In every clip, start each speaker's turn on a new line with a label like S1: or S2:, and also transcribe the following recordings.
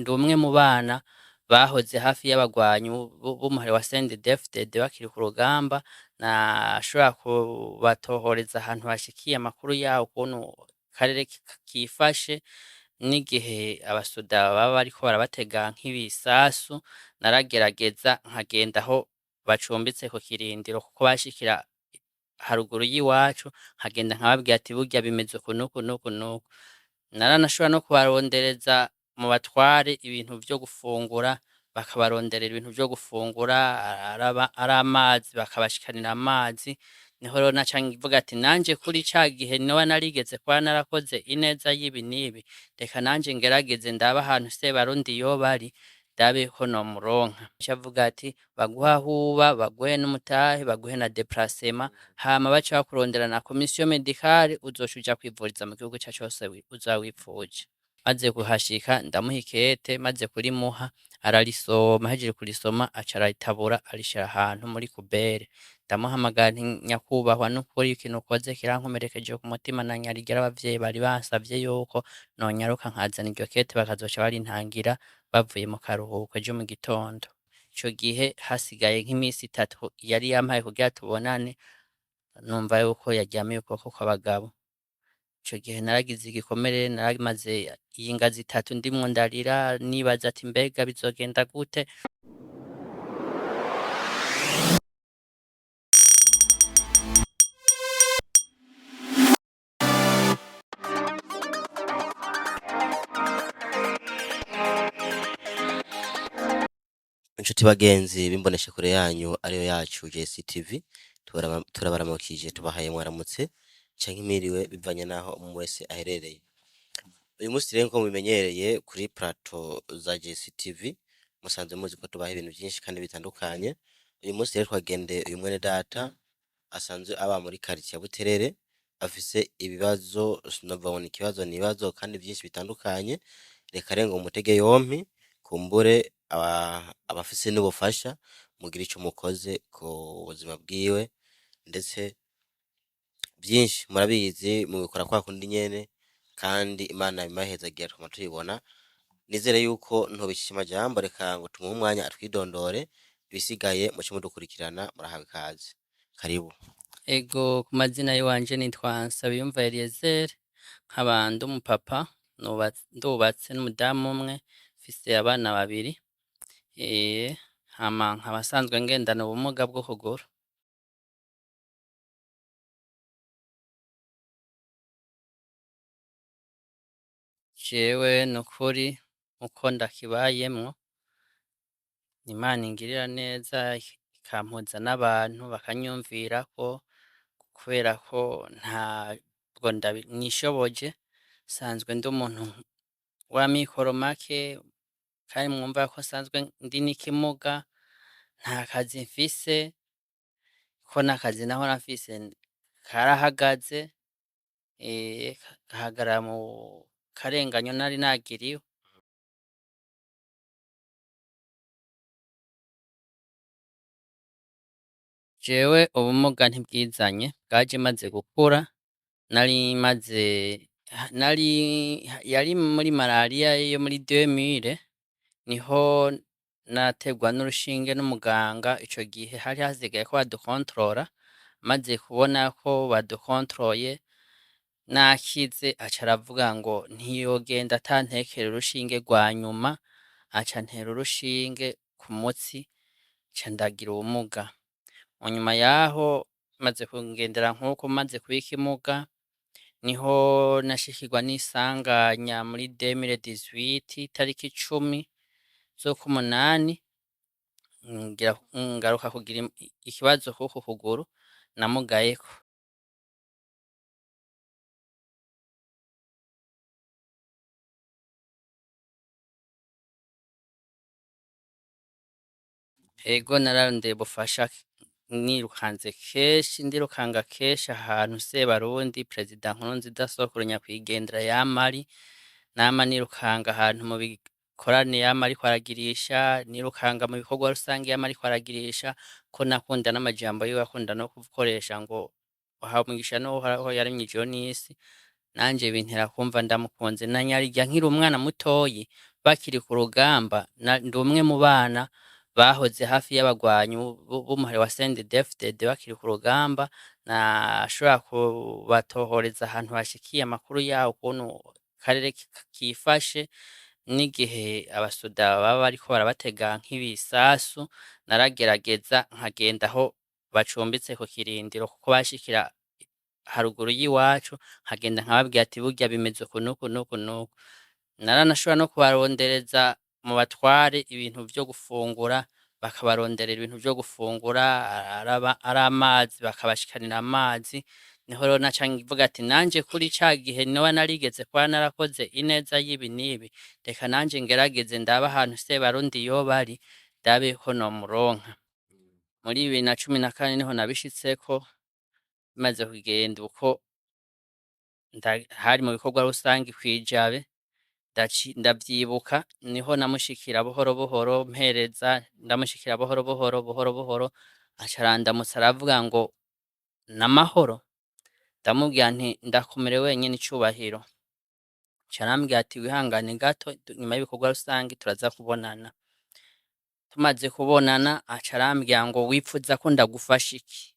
S1: Ndi umwe mu bana bahoze hafi y'abagwanyi b'umuhari wa CNDD-FDD bakiri ku rugamba, nashobora kubatohoreza ahantu hashikiye amakuru yaho ukuntu akarere kifashe, n'igihe abasoda baba bariko barabatega nk'ibisasu, naragerageza nkagenda aho bacumbitse ku kirindiro kuko bashikira haruguru y'iwacu, nkagenda nkababwira ati burya bimeze uku n'uku n'uku n'uku. Naranashobora no kubarondereza mu batware ibintu vyo gufungura, bakabaronderera ibintu vyo gufungura, ari amazi bakabashikanira amazi. Niho rero naca mvuga ati nanje kuri ca gihe noba narigeze kuba narakoze ineza y'ibi n'ibi, reka nanje ngerageze ndabe ahantu Sebarundi yoba ari, ndabe ko nomuronka. Aca avuga ati baguhe aho uba, baguhe n'umutahe, baguhe na déplacement, hama bace bakurondera na commission médicale, uzoca uja kwivuriza mu gihugu cacu cose uzoba wipfuje. Maze kuhashika ndamuha ikete, maze kurimuha ararisoma, ahejeje kurisoma aca araritabura arishira ahantu muri kubere. Ndamuhamagara nti nyakubahwa nukuri ikintu ukoze kirankomerekeje ku mutima, na nyarigera abavyeyi bari bansavye yuko nonyaruka nkazana iryo kete bakazoca barintangira bavuye mu karuhuko ejo mu gitondo. Ico gihe hasigaye nk'imisi itatu yari yampaye kugira tubonane, numva yuko yaryamiye ukuboko kw'abagabo. Ico gihe naragize igikomere, naramaze iyinga zitatu ndimwo ndarira, nibaza ati mbega bizogenda gute.
S2: Inshuti bagenzi b'imbonesha kure yanyu ariyo yacu JCTV, turabaramukije, tubahaye mwaramutse canke mwiriwe bivanye naho umwe wese aherereye. Uyu munsi rero nko mubimenyereye kuri plateau za JCTV, musanzwe muzi ko tubaha ibintu vyinshi kandi bitandukanye. Uyu munsi rero twagendeye uyu mwene data asanzwe aba muri quartier ya Buterere, afise ibibazo, sinovuga ngo ni ikibazo, ni ibibazo kandi vyinshi bitandukanye. Reka rero ngo mutege yompi, kumbure abafise n'ubufasha mugire ico mukoze ku buzima bwiwe, ndetse vyinshi murabizi mubikora kwa kundi nyene, kandi Imana ibibahezagira tukaba tubibona. Nizere yuko ntobicisha amajambo, reka ngo tumuhe umwanya atwidondore, ibisigaye muce mudukurikirana. Murahawe ikaze, karibu.
S1: Ego, ku mazina yiwanje nitwa Nsabiyumva Eliezer, nkaba ndi umupapa, ndubatse n'umudamu umwe, mfise abana babiri, hama nkaba nsanzwe ngendana ubumuga bw'ukuguru. Jewe nukuri uko ndakibayemwo, Imana ingirira neza ikampuza n'abantu bakanyumvirako, kubera ko ntabwo nishoboje, nsanzwe ndi umuntu w'amikoro make, kandi mwumva ko nsanzwe ndi n'ikimuga, nta kazi mfise, ko n'akazi nahora mfise karahagaze, gahagarara mu karenganyo nari nagiriwe. Jewe ubumuga ntibwizanye, bwaje maze gukura, nari maze nari yari muri malariya yo muri 2000, niho nategwa n'urushinge n'umuganga. Ico gihe hari hasigaye ko badukontorora, maze kubona ko badukontroye nakize, aca aravuga ngo ntiyogenda atantekera urushinge rwa nyuma, aca antera urushinge ku mutsi, nca ndagira ubumuga. Mu nyuma yaho maze kugendera nk'uko maze kuba ikimuga, niho nashikirwa n'isanganya muri 2018 itariki 10 z'ukumunani, ngaruka kugira ikibazo kuku kuguru namugayeko. Ego, nararondeye ubufasha, nirukanze kenshi, ndirukanga kenshi ahantu Sebarundi Perezida Nkurunziza sokuru nyakwigendera yama ari, nama nirukanga ahantu mu bikorane yama ariko aragirisha, nirukanga mu bikorwa rusange yama ariko aragirisha, ko nakunda n'amajambo yiwe akunda no gukoresha ngo uhawe umugisha n'Uhoraho yaremye ijuru n'isi, nanje bintera kumva ndamukunze. Na nyarirya nkiri umwana mutoyi Bakiri ku rugamba, ndi umwe mu bana bahoze hafi y'abagwanyi b'umuhari wa CNDD-FDD bakiri ku rugamba. Nashobora kubatohoreza ahantu hashikiye amakuru yaho ukuntu akarere kifashe, n'igihe abasoda baba bariko barabatega nk'ibisasu, naragerageza nkagenda aho bacumbitse ku kirindiro kuko bashikira haruguru y'iwacu, nkagenda nkababwira ati burya bimeze uku n'uku n'uku n'uku. Naranashobora no kubarondereza mu batware ibintu vyo gufungura, bakabaronderera ibintu vyo gufungura, ari amazi bakabashikanira amazi. Niho rero naca mvuga ati nanje kuri ca gihe noba narigeze kuba narakoze ineza y'ibi n'ibi, reka nanje ngerageze ndabe ahantu Sebarundi yoba ari, ndabe ko nomuronka. Muri 2014 niho nabishitseko, bimaze kugenda uko, hari mu bikorwa rusangi kw'ijabe, ndavyibuka niho namushikira buhoro buhoro, mpereza ndamushikira buhoro buhoro buhoro buhoro, aca arandamutsa aravuga ngo namahoro, ndamubwira nti ndakomerewe wenyene icubahiro. Aca arambwira ati wihangane gato, nyuma y'ibikorwa rusangi turaza kubonana. Tumaze kubonana aca arambwira ngo wipfuza ko ndagufasha iki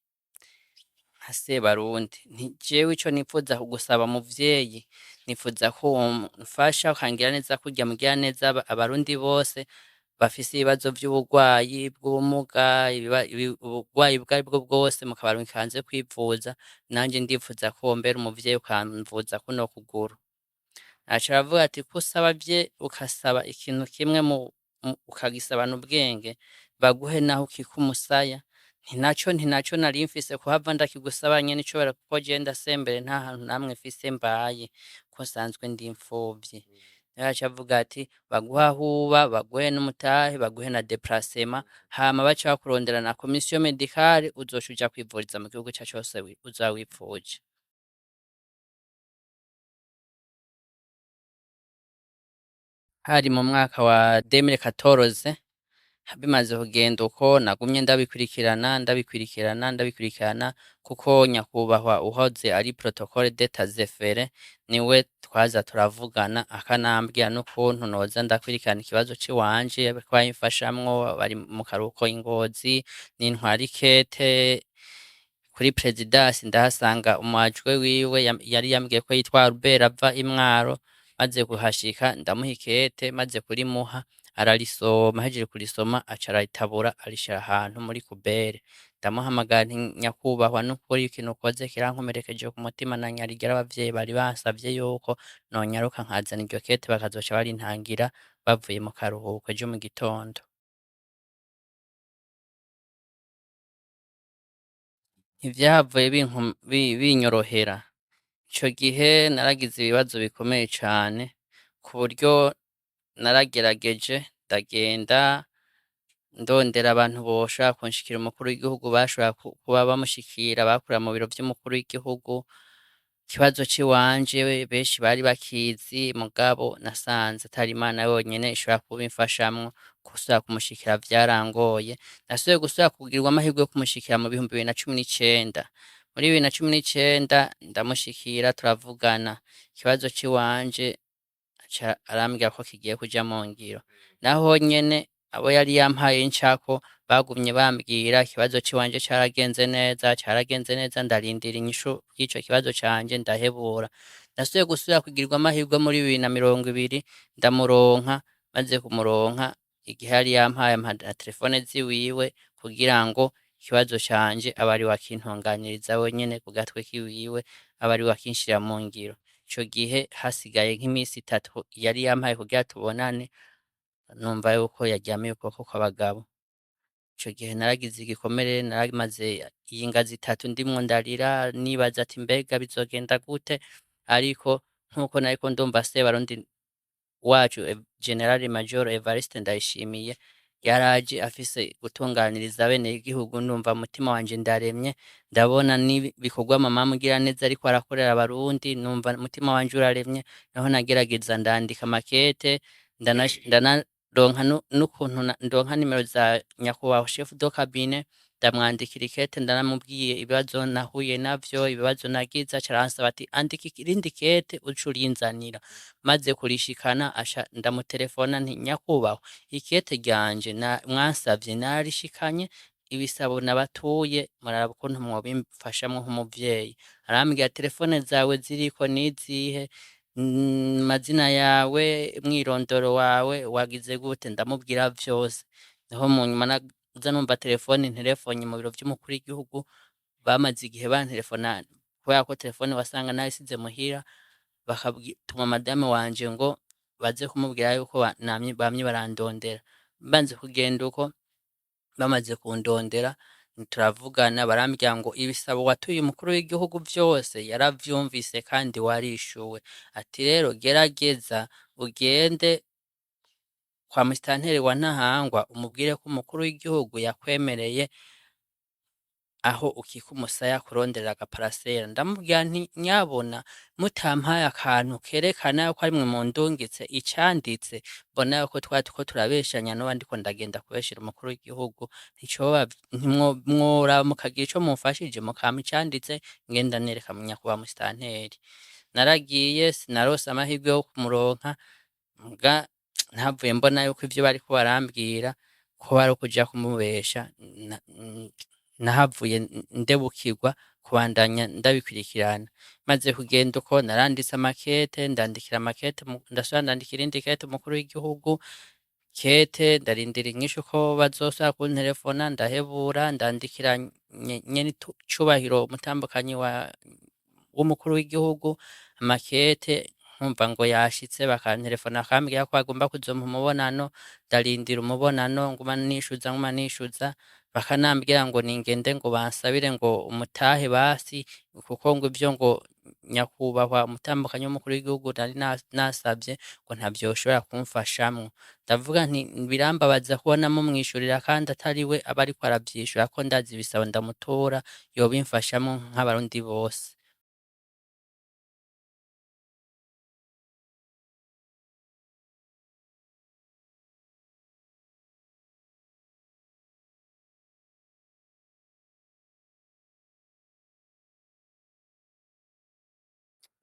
S1: nka Sebarundi? Nti jewe ico nipfuza kugusaba muvyeyi, nipfuza ko womfasha ukangira neza kurya mugira neza abarundi bose bafise ibibazo vy'uburwayi bw'ubumuga, uburwayi ubwo aribwo bwose, mukabarungika hanze kwivuza, nanje ndipfuza ko wombera umuvyeyi ukamvuza kuno kuguru. Aca aravuga ati ko usabavye ukasaba ikintu kimwe ukagisabana ubwenge, baguhe naho ukika umusaya. Nti naco, nti naco nari mfise kuhava ndakigusaba nyene icubahiro, kuko jewe ndasembere nta hantu namwe mfise mbaye, ko nsanzwe ndi impfuvyi. Niho yaca avuga ati baguhe aho uba, baguhe n'umutahe, baguhe na déplacement, hama bace bakurondera na commission médicale, uzoca uja kwivuriza mu gihugu cacu hose uzoba wipfuje. Hari mu mwaka wa 2014. Bimaze kugenda uko, nagumye ndabikurikirana ndabikurikirana ndabikurikirana, kuko nyakubahwa uhoze ari protocole d'état Zefere niwe twaza turavugana, akanambwira n'ukuntu noza ndakurikirana ikibazo ciwanje, ko yabimfashamwo. Bari mu karuhuko i Ngozi, nintwara ikete kuri présidence ndahasanga umwajwe wiwe yari yambwiye ko yitwa Albert ava i Mwaro. Maze kuhashika ndamuha ikete, maze kurimuha ararisoma, ahejeje kurisoma aca araritabura arishira ahantu muri poubelle. Ndamuhamagara nti nyakubahwa, nukuri ikintu ukoze kirankomerekeje ku mutima, na nyarigara abavyeyi bari bansavye yuko nonyaruka nkazana iryo kete, bakazoca barintangira bavuye mu karuhuko ejo mu gitondo. Ntivyahavuye binyorohera. Ico gihe naragize ibibazo bikomeye cane, ku buryo naragerageje ndagenda ndondera abantu boshobora kunshikira umukuru w'igihugu, bashobora kuba bamushikira, bakorera mu biro vy'umukuru w'igihugu. Ikibazo ciwanje benshi bari bakizi, mugabo nasanze atari Imana yonyene ishobora kubimfashamwo. Gusubira kumushikira vyarangoye. Nasubiye gusubira kugirirwa amahirwe yo kumushikira mu 2019. Muri 2019 ndamushikira, turavugana ikibazo ciwanje, aca arambwira ko kigiye kuja mu ngiro. Naho nyene abo yari yampaye incako bagumye bambwira ikibazo ciwanje caragenze neza, caragenze neza, ndarindira inyishu y'ico kibazo canje ndahebura. Nasubiye gusubira kugirirwa amahirwe muri 2020, ndamuronka. Maze kumuronka, igihe yari yampaye ampa na telefone ziwiwe kugira ngo ikibazo canje abe ariwe akintunganiriza wenyene ku gatwe kiwiwe, abe ariwe akinshira mu ngiro. Ico gihe hasigaye nk'imisi itatu yari yampaye kugira tubonane, numva yuko yaryamiye ukuboko kw'abagabo. Ico gihe naragize igikomere, naramaze iyinga zitatu ndimwo ndarira, nibaza ati mbega bizogenda gute? Ariko nkuko nariko ndumva Sebarundi wacu Général Major Evariste Ndayishimiye yaraje afise gutunganiriza bene igihugu, ndumva mutima wanje ndaremye, ndabona n'ibikorwa mama Mugiraneza ariko arakorera abarundi, numva umutima wanje uraremye. Naho nagerageza ndandika makete, ndanaronka n'ukuntu ndonka nimero za nyakubahwa chef de cabinet. Ndamwandikira ikete, ndaramubwiye ibibazo nahuye navyo, ibibazo nagize. Aca aransaba ati andika irindi kete uce urinzanira. Maze kurishikana, aca ndamutelefona nti nyakubahwa, ikete ryanje mwansavye narishikanye, ibisabo nabatuye muraraba ukuntu mwobimfashamwo nk'umuvyeyi. Arambwira telefone zawe ziriko nizihe, mazina yawe, umwirondoro wawe wagize gute? Ndamubwira vyose. Niho mu nyuma naza numva telefone nterefonye mu biro vy'umukuru w'igihugu. Bamaze igihe bantelefona, kubera ko telefone wasanga nayisize muhira, bakatuma madame wanje ngo baze kumubwira yuko bamye barandondera. Banze kugenda uko, bamaze kundondera turavugana, barambwira ngo ibisabo watuye umukuru w'igihugu vyose yaravyumvise kandi warishuwe. Ati rero gerageza ugende kwa musitanteri wa Ntahangwa umubwire ko umukuru w'igihugu yakwemereye aho ukika umusaya kuronderera agaparasera. Ndamubwira nti nyabona mutampaye akantu kerekana yuko arimwe mundungitse icanditse, mbona yuko twari turiko turabeshanya, noba ndiko ndagenda kubeshera umukuru w'igihugu. Nticoba ntimworaba mukagira ico mumfashije mukampa icanditse ngenda nereka nyakubahwa musitanteri. Naragiye, sinarose amahirwe yo kumuronka, muga ntavuye mbona yuko ivyo bariko barambwira ko bari ukuja kumubesha. Nahavuye ndebukirwa kubandanya ndabikurikirana. Maze kugenda uko, naranditse amakete, ndandikira amakete, ndasubira ndandikira irindi kete umukuru w'igihugu kete, ndarindira inyishu ko bazosubira kunterefona, ndahebura. Ndandikira nyene cubahiro umutambukanyi w'umukuru w'igihugu amakete, nkumva ngo yashitse, bakanterefona bakambwira ko bagomba kuzompa umubonano. Ndarindira umubonano, nguma nishuza, nguma nishuza, bakanambwira ngo ningende ngo bansabire ngo umutahe basi, kuko ngo ivyo ngo nyakubahwa umutambukanyi w'umukuru w'igihugu nari nasavye ngo ntavyo yoshobora kumfashamwo. Ndavuga nti birambabaza kubona mumwishurira kandi atari we aba ariko aravyishura, ko ndazi ibisabo ndamutura yobimfashamwo nk'abarundi bose.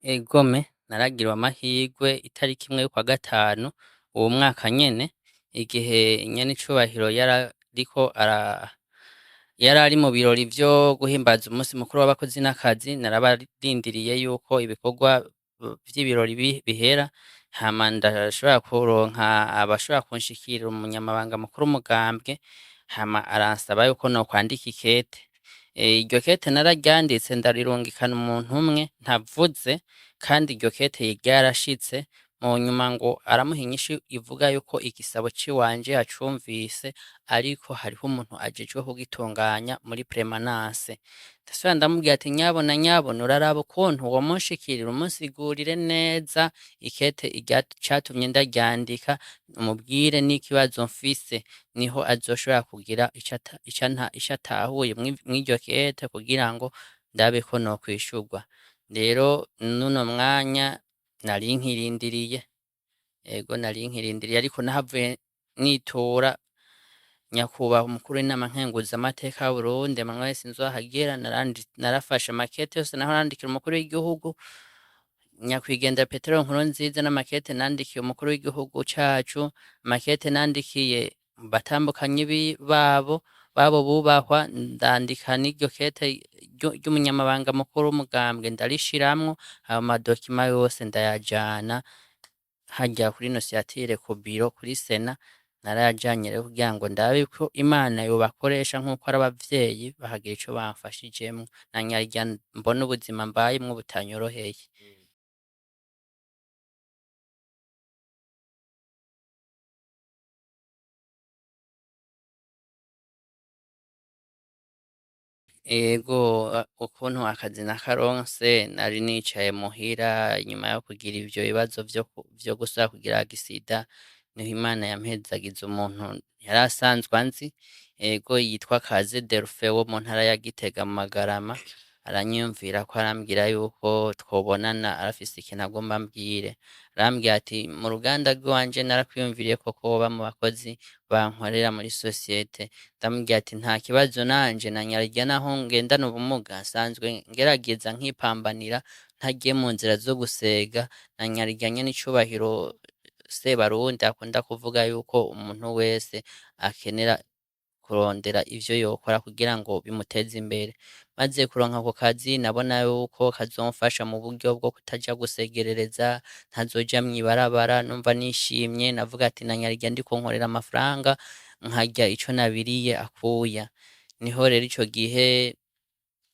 S1: Egome, naragiriwe amahirwe itariki 1 y'ukwa gatanu uwo mwaka nyene, igihe nyen'icubahiro yarariko yarari mu birori vyo guhimbaza umunsi mukuru w'abakozi n'akazi. Narabarindiriye yuko ibikorwa vy'ibirori bihera, hama ndashobora kuronka abashobora kunshikira umunyamabanga mukuru w'umugambwe, hama aransaba yuko nokwandika ikete. Iryo kete nararyanditse, ndarirungikana umuntu umwe ntavuze, kandi iryo kete ryarashitse. Mu nyuma ngo aramuha inyishu ivuga yuko igisabo ciwanje yacumvise, ariko hariho umuntu ajejwe kugitunganya muri permanence. Ndasubira ndamubwira ati nyabona nyabona uraraba ukuntu womunshikirira umunsigurire neza ikete icatumye ndaryandika, umubwire n'ikibazo mfise, niho azoshobora kugira ico atahuye mw'iryo kete kugira ngo ndabe ko nokwishurwa. Rero n'uno mwanya nari nkirindiriye, ego nari nkirindiriye, ariko nahavuye nitura nyakubahwa umukuru w'inama nkenguzamateka y'Uburundi Emmanuel Sinzohagera. Narafashe amakete yose naho nandikira umukuru w'igihugu nyakwigendera Petero Nkurunziza, n'amakete nandikiye umukuru w'igihugu cacu, amakete nandikiye batambukanyi babo bubahwa, ndandika n'iryo kete ry'umunyamabanga mukuru w'umugambwe, ndarishiramwo ayo madokima yose, ndayajana harya kuri nosiatire ku biro kuri sena. Narayajanye rero kugira ngo ndabe ko Imana yobakoresha nk'uko ari abavyeyi bakagira ico bamfashijemwo, na nyarya mbona ubuzima mbayemwo butanyoroheye. Ego, ukuntu akazi nakaronse, nari nicaye muhira inyuma yo kugira ivyo bibazo vyo gusubira kugira agisida, niho Imana yampezagiza umuntu yari asanzwe anzi, ego, yitwa Kaze Delphin wo mu ntara ya Gitega mu Magarama. Aranyiyumvirako arambwira yuko twobonana arafise ikintu agomba ambwire. Arambwira ati mu ruganda rw'iwanje narakwiyumviriye ko woba mu bakozi bankorera muri sosiyete. Ndamubwira ati nta kibazo nanje na nyarya naho ngendana ubumuga nsanzwe ngerageza nkipambanira ntagiye mu nzira zo gusega, na nyarya nyen'icubahiro Sebarundi akunda kuvuga yuko umuntu wese akenera kurondera ivyo yokora kugira ngo bimuteze imbere. Maze kuronka ako kazi nabona yuko kazomfasha mu buryo bwo kutaja gusegerereza, ntazoja mw'ibarabara, numva nishimye, navuga ati na nyarya ndiko nkorera amafaranga nkarya ico nabiriye akuya. Niho rero ico gihe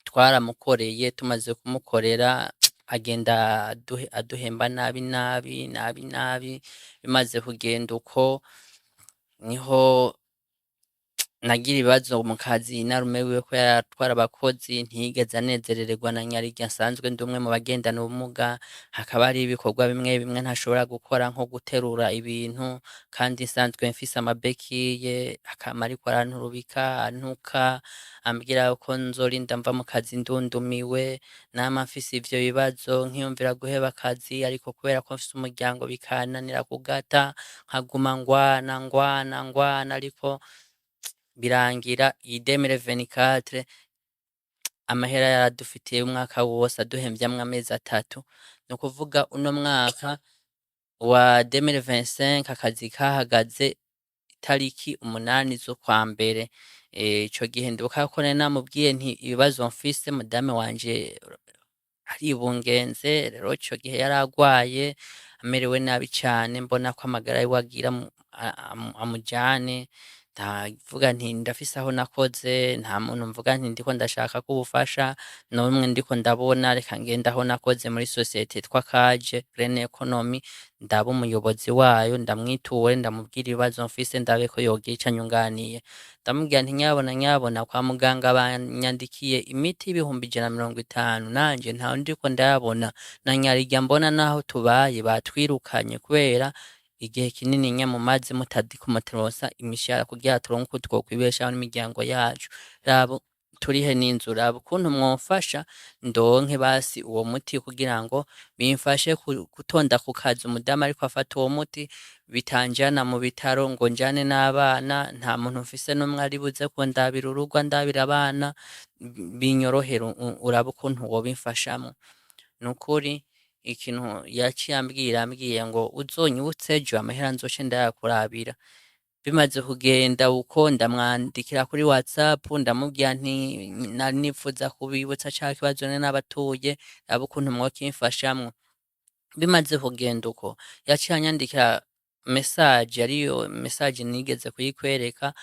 S1: twaramukoreye, tumaze kumukorera agenda aduhemba nabi nabi nabi nabi, bimaze kugenda uko niho nagira ibibazo mu kazi, inarume wiwe ko yaratwara abakozi ntiyigeze anezerererwa na nyarya nsanzwe ndi umwe mu bagendana ubumuga, hakaba hariho ibikorwa bimwe bimwe ntashobora gukora nko guterura ibintu kandi nsanzwe mfise amabekiye, akama ariko aranturubika, antuka, ambwira ko nzorinda mva mu kazi ndundumiwe, nama mfise ivyo bibazo nkiyumvira guheba akazi ariko kubera ko mfise umuryango bikananira kugata, nkaguma ngwana ngwana ngwana ariko birangira iyi 2024 amahera yaradufitiye umwaka wose aduhemvyamwo amezi atatu. Ni ukuvuga uno mwaka wa 2025 akazi kahagaze itariki 8 z'ukwa mbere. Ico gihe ndibuka ko nari namubwiye nti ibibazo mfise madame wanje aribungenze, rero ico gihe yaragwaye amerewe nabi cane, mbona ko amagara yiwe agira amujane, ndavuga nti ndafise aho nakoze, nta muntu mvuga nti ndiko ndashaka ko ubufasha n'umwe ndiko ndabona, reka ngende aho nakoze muri sosiyete yitwa Kaje Green Economy, ndabe umuyobozi wayo, ndamwiture, ndamubwire ibibazo mfise ndabe ko yogira ico anyunganiye. Ndamubwira nti nyabona nyabona kwa muganga banyandikiye imiti 150,000 nanje ntaho ndiko ndayabona, na nyarya mbona naho tubaye batwirukanye kubera igihe kinini nya mumaze mutadiko muturonsa imishahara kugira turonke uko twokwibeshaho n'imiryango yacu. Raba turihe n'inzu, raba ukuntu mwomfasha ndonke basi uwo muti kugira ngo bimfashe gutonda ku kazi umudamu ariko afata uwo muti, bitanjana mu bitaro ngo njane n'abana, nta muntu mfise n'umwe ari buze kundabira urugo andabira abana, binyorohere urabe ukuntu wobimfashamwo. Nukuri ikintu yaciye ambwira, ambwiye ngo uzonyibutse ejo amahera nzoce ndayakurabira. Bimaze kugenda uko ndamwandikira kuri WhatsApp, ndamubwira nti nari nipfuza kubibutsa ca kibazo nari nabatuye, raba ukuntu mwokimfashamwo. Bimaze kugenda uko yaciye anyandikira message, ariyo message nigeze kuyikwereka,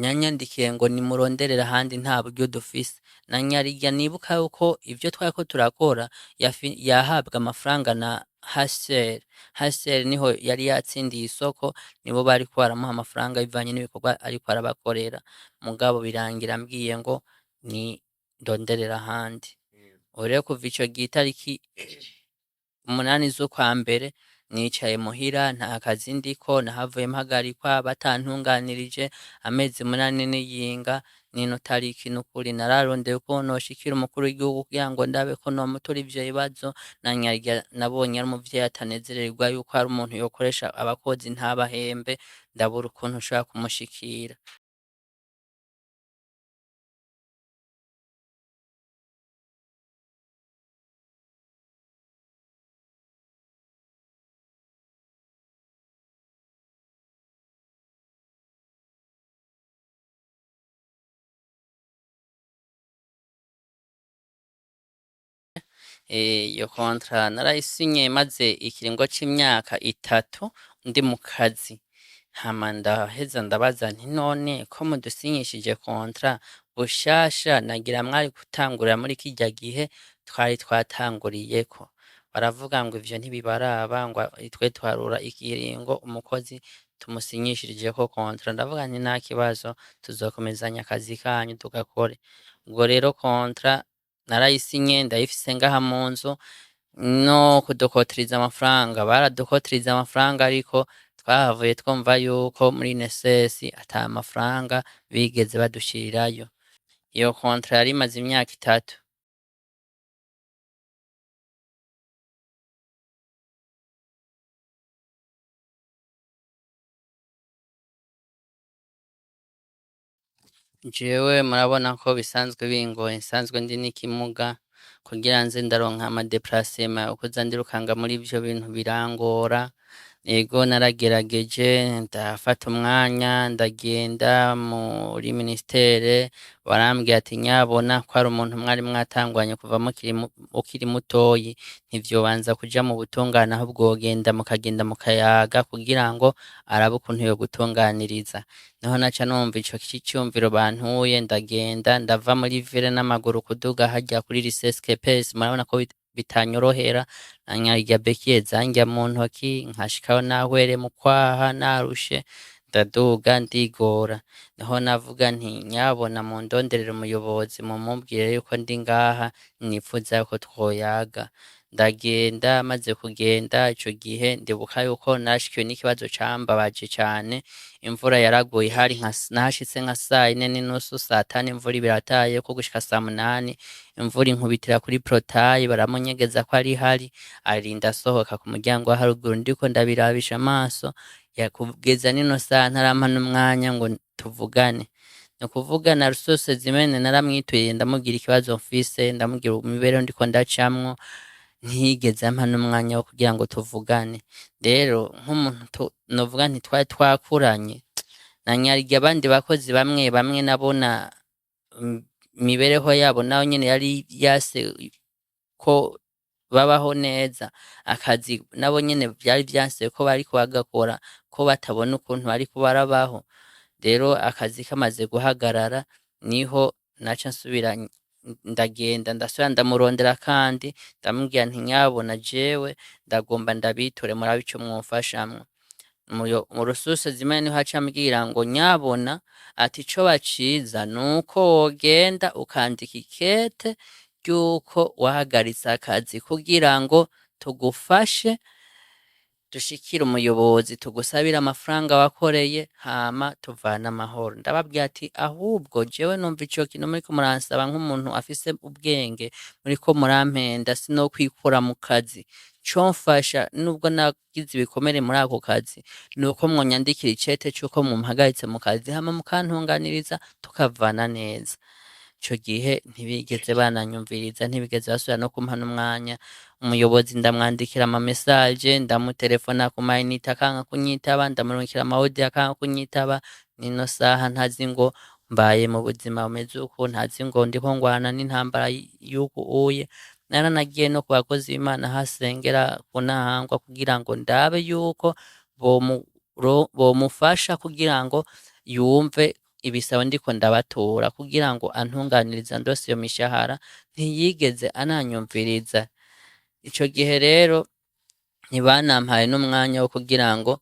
S1: yanyandikiye ngo nimuronderere ahandi nta buryo dufise. Na nyarya nibuka yuko ivyo twariko turakora yahabwa amafaranga na HCR. HCR niho yari yatsindiye isoko, nibo bariko baramuha amafaranga bivanye n'ibikorwa ariko arabakorera. Mugabo birangira ambwiye ngo ni ndonderere ahandi. Ubu rero kuva ico gihe itariki 8 z'ukwa mbere nicaye muhira nta kazi ndiko, nahavuye mpagarikwa batantunganirije amezi 8 n'iyinga n'ino tariki. Nukuri nararondeye uko noshikira umukuru w'igihugu kugira ngo ndabe ko nomutura ivyo bibazo, na nyarya nabonye ari umuvyeyi atanezererwa yuko hari umuntu yokoresha abakozi ntabahembe, ndabura ukuntu nshobora kumushikira. Iyo kontra narayisinye maze ikiringo c'imyaka 3 ndi mu kazi. Hama ndaheza ndabaza nti none ko mudusinyishije kontra bushasha nagira mwari gutangurira muri kirya gihe twari twatanguriyeko. Baravuga ngo ivyo ntibibaraba, ngo twe twarura ikiringo umukozi tumusinyishirijeko kontra. Ndavuga nti nta kibazo, tuzokomezanya akazi kanyu tugakore. Ubwo rero kontra narayisinye ndayifise ngaha mu nzu, no kudukotiriza amafaranga baradukotiriza amafaranga, ariko twahavuye twumva yuko muri NSS ata mafaranga bigeze badushirirayo. Iyo kontra yari imaze imyaka 3. Jewe murabona ko bisanzwe bingoye, nsanzwe ndi n'ikimuga, kugira nze ndaronka ama déplacement yo kuza ndirukanga muri ivyo bintu birangora. Ego, naragerageje ndafata umwanya ndagenda muri ministere, barambwira ati nyabona ko ari umuntu mwari mwatangwanye kuva ukiri mutoyi, ntivyobanza kuja mu butungane, ahubwo wogenda mukagenda mukayaga kugira ngo arabe ukuntu yogutunganiriza. Niho naca numva ico c'iciyumviro bantuye, ndagenda ndava muri ville n'amaguru kuduga harya kuri lycée SCPS, murabona ko bitanyorohera, nanyarya béquilles zandya mu ntoki, nkashikayo nahwere mu kwaha narushe, ndaduga ndigora. Niho navuga nti nyabona mundonderere umuyobozi, mumubwire yuko ndi ngaha nipfuza yuko twoyaga. Ndagenda, maze kugenda ico gihe ndibuka yuko nashikiwe n'ikibazo cambabaje cane. Imvura yaraguye, hari nka nahashitse nka 4:30, 5:00 imvura iba irataye ko gushika 8:00, imvura inkubitira kuri portail, baramunyegeza ko ari hari, arinda asohoka ku muryango wo haruguru ndiko ndabirabisha amaso, kugeza nino saha ntarampa n'umwanya ngo tuvugane. Ni ukuvuga na ressources humaines naramwituye, ndamubwira ikibazo mfise, ndamubwira imibereho ndiko ndacamwo, ntiyigeze ampa n'umwanya wo kugira ngo tuvugane. Rero nk'umuntu novuga nti twari twakuranye, na nyarya abandi bakozi bamwe bamwe nabona imibereho yabo nayo nyene yari yase ko babaho neza, akazi nabo nyene vyari vyanse ko bariko bagakora, ko batabona ukuntu bariko barabaho. Rero akazi kamaze guhagarara niho naca nsubira ndagenda, ndasubira ndamurondera kandi, ndamubwira nti nyabona jewe ndagomba ndabiture murabe ico mwomfashamwo. Mu ressources humaines niho aca ambwira ngo nyabona, ati icoba ciza nuko wogenda ukandika ikete ryuko wahagaritse akazi kugira ngo tugufashe, dushikire umuyobozi tugusabire amafaranga wakoreye, hama tuvane amahoro. Ndababwira ati ahubwo jewe numva ico kintu muriko muransaba nk'umuntu afise ubwenge muriko murampenda, sinokwikura mu kazi. Icomfasha nubwo nagize ibikomere muri ako kazi nuko mwonyandikira icete c'uko mumpagaritse mu kazi, hama mukantunganiriza tukavana neza. Ico gihe ntibigeze bananyumviriza, ntibigeze basubira no kumpa n'umwanya. Umuyobozi ndamwandikira ama message, ndamutelefona ku ma unité akanka kunyitaba, ndamurungikira ama audio akanka kunyitaba. Nino saha ntazi ngo mbaye mu buzima bumeze uku, ntazi ngo ndiko ngwana n'intambara y'uku uye. Naranagiye no ku bakozi b'Imana aho asengera ku Ntahangwa kugira ngo ndabe yuko bomufasha kugira ngo yumve ibisabo ndiko ndabatura, kugira ngo antunganirize andose iyo mishahara, ntiyigeze ananyumviriza. Ico gihe rero ntibanampaye n'umwanya wo kugira ngo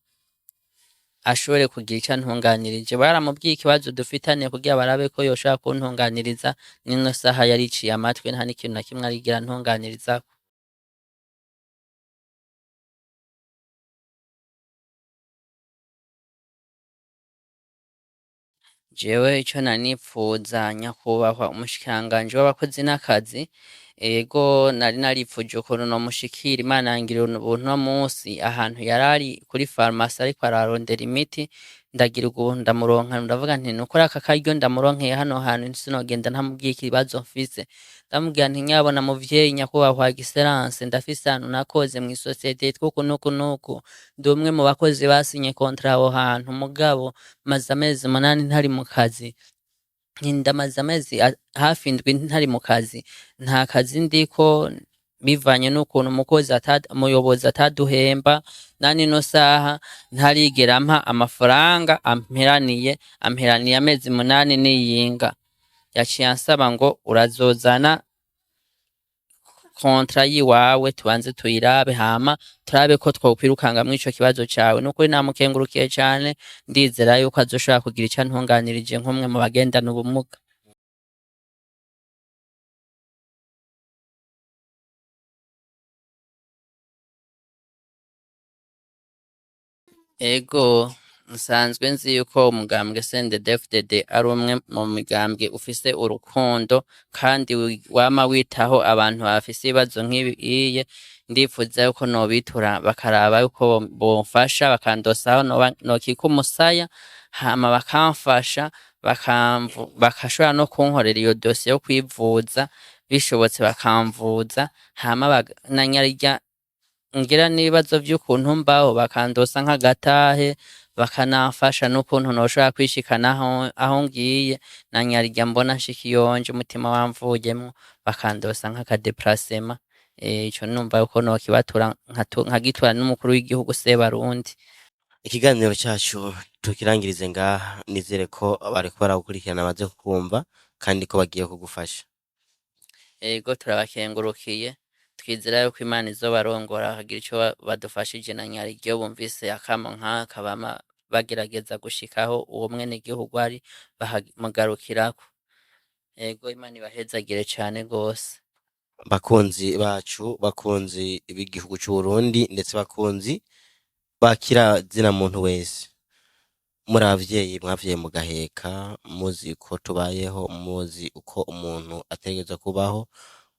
S1: ashobore kugira ico antunganirije. Baramubwiye ikibazo dufitaniye kugira barabe ko yoshobora kuntunganiriza, n'ino saha yariciye amatwi, nta n'ikintu na kimwe arigera antunganirizako. Jewe ico nari nipfuza, nyakubahwa umushikiranganji w'abakozi n'akazi, ego nari naripfuje ukuntu nomushikira. Imana yangirira ubuntu uno musi ahantu yarari kuri farumasi ariko ararondera imiti, ndagira ubuntu ndamuronka, ndavuga nti nukuri aka karyo ndamuronkeye hano hantu sinogenda ntamubwiye ikibazo mfise. Ndamubwira nti nyabona muvyeyi nyakubahwa excellence, ndafise ahantu nakoze mw'isosiyete yitwa uku n'uku n'uku, ndi umwe mu bakozi basinye contrat aho hantu, mugabo maze amezi 8 ntari mu kazi, ndamaze amezi hafi 7 ntari mu kazi, nta kazi ndiko bivanye n'ukuntu umuyobozi ataduhemba, na nino saha ntarigera ampa amafaranga amperaniye, amperaniye amezi 8 n'iyinga. Yaciye ansaba ngo urazozana contrat yiwawe tubanze tuyirabe, hama turabe ko twokwirukanga mw'ico kibazo cawe. Nukuri namukengurukiye cane, ndizera yuko azoshobora kugira ico antunganirije nk'umwe mu bagendana ubumuga. Ego, nsanzwe nzi yuko umugambwe CNDD-FDD ari umwe mu migambwe ufise urukundo kandi wama witaho abantu bafise ibibazo nk'ibiye. Ndipfuza yuko nobitura bakaraba yuko bomfasha, bakandosa aho nokika umusaya, hama bakamfasha. Bakashobora no kunkorera iyo dosiye yo kwivuza, bishobotse bakamvuza, hama na nyarirya ngira n'ibibazo vy'ukuntu mbaho, bakandosa nk'agatahe, bakanamfasha n'ukuntu noshobora kwishikana aho ngiye, na nyarirya mbona nshika iyonje umutima wamvuyemwo, bakandosa nk'akadeparasema. Ico numva yuko nokibatura, nkagitura n'umukuru w'igihugu Sebarundi.
S2: Ikiganiro cacu tukirangirize ngaha. Nizere ko bariko baragukurikirana baze kukumva kandi ko bagiye kugufasha.
S1: Ego, turabakengurukiye, twizera yuko Imana izobarongora bakagira ico badufashije, na nyarirya iyo bumvise akamo nk'aka bama bagerageza gushikaho uwo mwenegihugu ari, bakamugarukirako. Ego, Imana ibahezagire cane gose.
S2: Bakunzi bacu, bakunzi b'igihugu c'Uburundi, ndetse bakunzi bakira zina muntu wese, muri abavyeyi mwavyaye mugaheka, muzi uko tubayeho, muzi uko umuntu ategerezwa kubaho,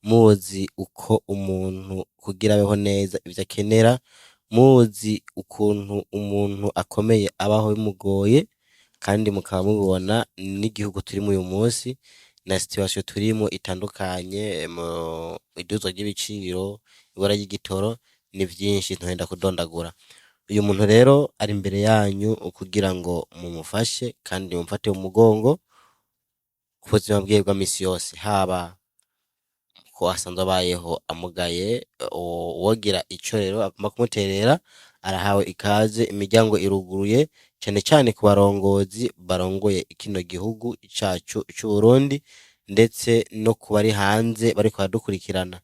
S2: muzi uko umuntu kugira abeho neza ivyo akenera, muzi ukuntu umuntu akomeye abaho bimugoye, kandi mukaba mubibona n'igihugu turimwo uyu munsi na situation turimwo itandukanye mu iduzwa ry'ibiciro, ibura ry'igitoro, ni vyinshi ntohenda kudondagura. Uyu muntu rero ari imbere yanyu kugira ngo mumufashe kandi mumufate mu mugongo ku buzima bwiwe bwa misi yose, haba ko asanzwe abayeho amugaye. Uwogira ico rero agomba kumuterera arahawe ikaze, imiryango iruguruye, cane cane ku barongozi barongoye kino gihugu cacu c'Uburundi, ndetse no ku bari hanze bariko baradukurikirana.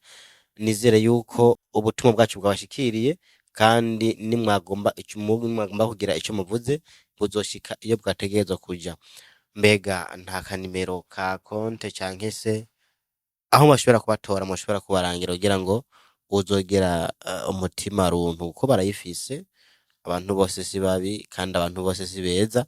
S2: Nizere yuko ubutumwa bwacu bwabashikiriye, kandi nimwagomba nimwagomba kugira ico muvuze, buzoshika iyo bwategerezwa kuja. Mbega nta kanimero ka konte canke se aho bashobora kubatora, mushobora kubarangira kugira ngo uzogera umutima runtu, kuko barayifise. Abantu bose si babi kandi abantu bose si beza,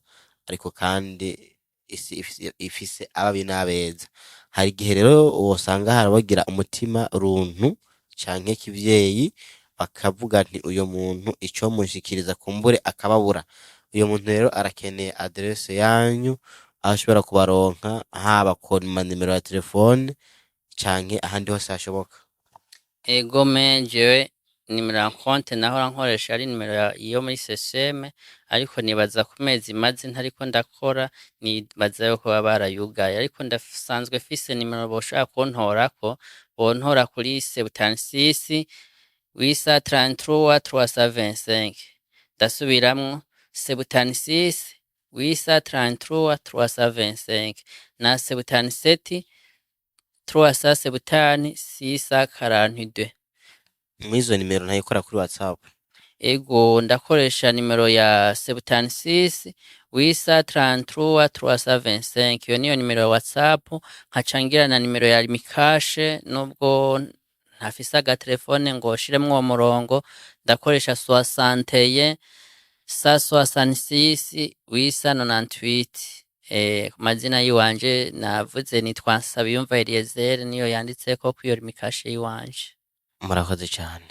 S2: ariko kandi isi ifise ababi n'abeza. Hari igihe rero wosanga harabagira umutima runtu canke kivyeyi, bakavuga nti uyo muntu ico munshikiriza kumbure akababura. Uyo muntu rero arakeneye aderese yanyu, aho ashobora kubaronka, haba ku manimero ya telefone canke ahandi hose hashoboka.
S1: Egome, jewe nimero ya konte nahora nkoresha ari nimero yo muri seseme, ariko nibaza ku mezi maze ntariko ndakora, nibaza yuko baba barayugaye, ariko ndasanzwe mfise nimero boshobora kuntorako. Bontora kuri 76 833 325. Ndasubiramwo: 76 833 325 na 77 370 642.
S2: Mw'izo nimero ntayikora kuri WhatsApp?
S1: Ego, ndakoresha nimero ya 76 833 325, iyo niyo nimero ya WhatsApp, nkaca ngira na nimero ya Lumicash. Nubwo ntafise agatelefone ngo nshiremwo uwo murongo, ndakoresha 61 166 898. Ku mazina yiwanje navuze nitwa Nsabiyumva Eliezer, niyo yanditseko kw'iyo Lumicash yiwanje.
S2: Murakoze cane.